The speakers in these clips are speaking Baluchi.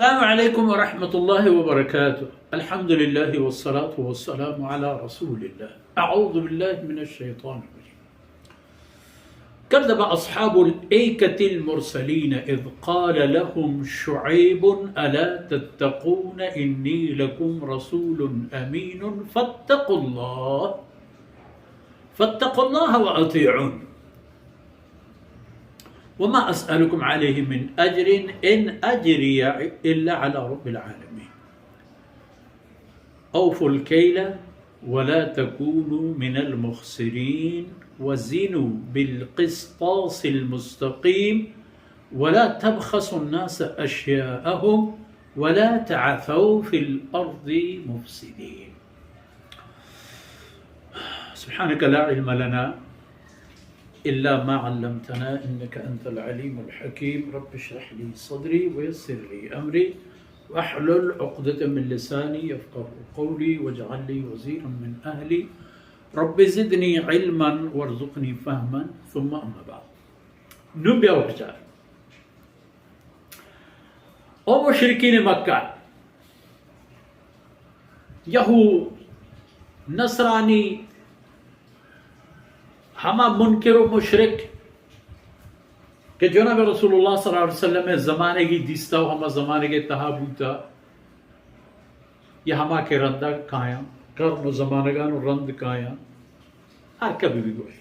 السلام عليكم ورحمة الله وبركاته. الحمد لله والصلاة والسلام على رسول الله. أعوذ بالله من الشيطان الرجيم. كذب أصحاب الأيكة المرسلين إذ قال لهم شعيب ألا تتقون إني لكم رسول أمين فاتقوا الله، فاتقوا الله وأطيعون. وما أسألكم عليه من أجر إن أجري إلا على رب العالمين. أوفوا الكيل ولا تكونوا من المخسرين وزنوا بالقسطاس المستقيم ولا تبخسوا الناس أشياءهم ولا تعثوا في الأرض مفسدين. سبحانك لا علم لنا إلا ما علمتنا إنك أنت العليم الحكيم. رب اشرح لي صدري ويسر لي أمري واحلل عقدة من لساني يفقهوا قولي واجعل لي وزيرا من أهلي. رب زدني علما وارزقني فهما. ثم أما بعد. نو بیا بچار. او مشرکین مکہ، یہود، نصرانی، ہما منکر و مشرک کہ جناب رسول اللہ صلی اللہ علیہ وسلم زمانگی دیستا و ہما زمانگی تہا بوتا، یا ہما کہ رندا کایاں، قرن و زمانگان و رند کایاں، ہر کبھی بھی گوشت۔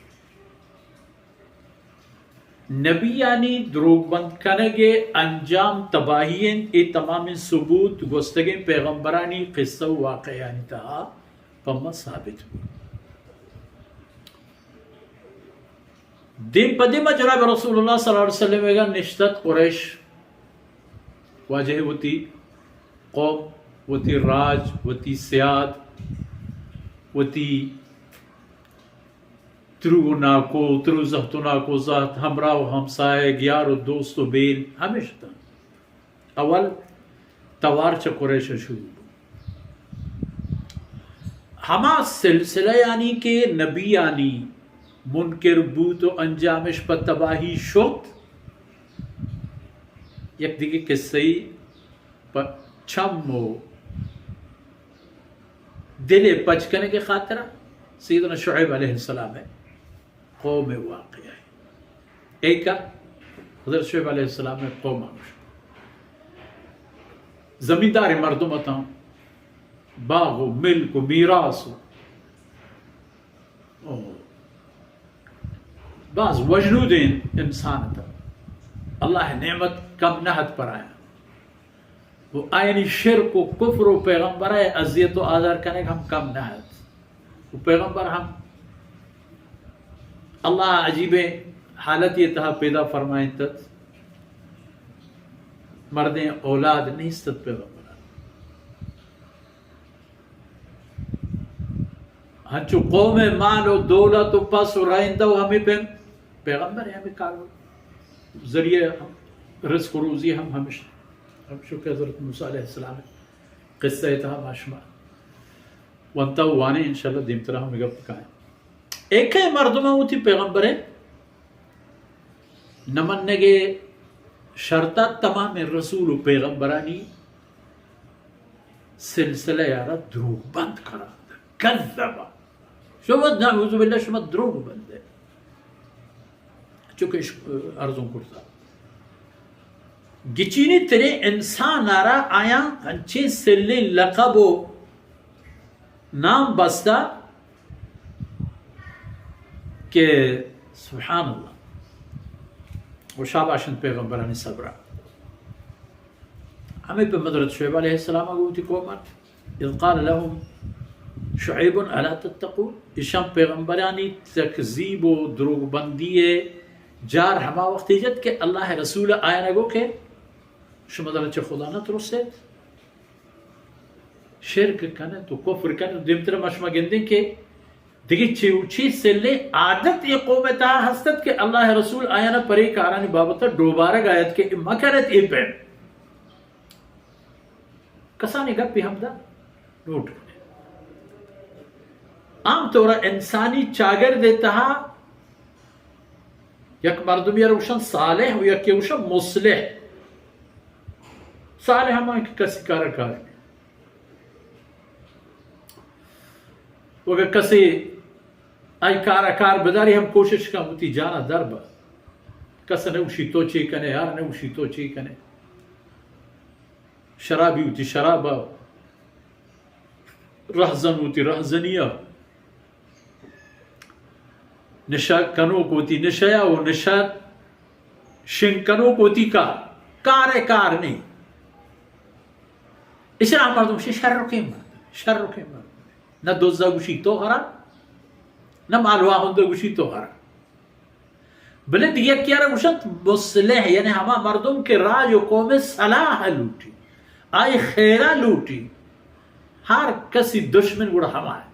نبیانی دروگ بند کنگ ء انجام تباہی انت، اے تمامیں ثبوت گوستگیں پیغمبرانی قصہ و واقعہانی تہا پہ ما ثابت بوت۔ دیم پہ دیم جناب رسول اللہ صلی اللہ علیہ وسلم ء نشتت قریش، واجہ وتی قوم، وتی راج، وتی سیاد، وتی ترو و ناکو، ترو زہت و ناکو زہت، ہمراہ و ہمسایگ، یار و دوست و بیل، ہمیش اتنت۔ اول توار چہ قریش ء شروع بوت۔ ہما سلسلہ یعنی کہ نبیانی منکر بوت و انجامش پہ تباہی شت، یک دگہ قصہ ای پہ چم و دل ء پچ کنگ ء خاطرا سیدنا شعیب علیہ السلام ء قوم ء واقعہ ء۔ ایکا حضرت شعیب علیہ السلام ء قوم ء زمیندار مردم اتاں، باغ و ملک و میراث و او، باز وژنودیں انسان ات۔ اللہ ء نعمت کم نہ ات پر آیاں۔ و آیانی شرک و کفر و پیغمبر ء اذیت و آزار کنگ ہم کم نہ ات۔ و پیغمبر ہم اللہ عجیبیں حالتی تہا پیدا فرمائینت ات۔ مردیں اولاد نیست ات پیغمبر ء۔ ہنچو قوم ء مال و دولت و پس و رائندہ و ہمے پیم پیغمبر ء ہمے کار و ذریعہ ہم رزق و روزی ہم ہمش، ہمشو کہ حضرت موسی علیہ السلام ء قصہ ء تہا ما شما ونتا و وانیں، انشاءاللہ دیمترا ہم گپ کائیں۔ ایکے مردماں وتی پیغمبر ء نہ منگ ء شرطا تمام رسول و پیغمبرانی سلسلہ ء را دروگ بند قرار دات۔ کذب۔ شما نعوذ باللہ شما دروگ بندے۔ چونکہ اش-، ارزوں کرتا۔ گچینی ترے انسان آرا آیاں انچیں سلیں لقب و نام بستا کہ سبحان اللہ و شاباش انت پیغمبرانی صبرا۔ ہمیں پہ حضرت شعیب علیہ السلام ء گوں وتی قوم ء، اذ قال لهم شعیب الا تتقون، ایشان پیغمبرانی تکذیب و دروگ بندی ء جار ہما وقت جت کہ اللہ ء رسول آیان ء گو کہ شما در چہ خدا نہ ترسیت؟ شرک کنت و کفر کنت۔ دیمتر ما شما گندیں کہ دگہ چے و چے سلیں عادت اے قوم ء تہا ہست ات کہ اللہ ء رسول آیانا پرے کارانی بابت ء ڈوبارگ آیت کہ اے مکن ات اے پیم۔ کسانیں گپے ہمدا نوٹ کن ات۔ عام طور ء انسانی چاگرد ء تہا یک مردمے ء را گوشن صالح و یکے ء گوشن مصلح۔ مثال ہما کہ کسی کار کار نہیں۔ و اگر کسی آئی کار کار بداری ہم کوشش کن وتی جانا در با۔ کس نہ گوشی تو چی کنے، ہر نہ گوشی تو چی کنے۔ شرابی وتی شرابا، رہزن وتی رہزنیا، نشہ کنوک وتی نشہ یا و نشہ شنگ کنوک وتی کار، کار کار نہیں۔ اشرا مردم شی شر کے مرد، شر کے مرد۔ نہ دزا گوشی تو ہرا، نہ مالواہندا گوشی تو ہرا۔ بلے دیگہ یکے را گوشنت مصلح، یعنی ہما مردم کہ راج و قوم صلاح لوٹی، آئی خیرا لوٹی، ہر کسی دشمن گڑا ہما ہے۔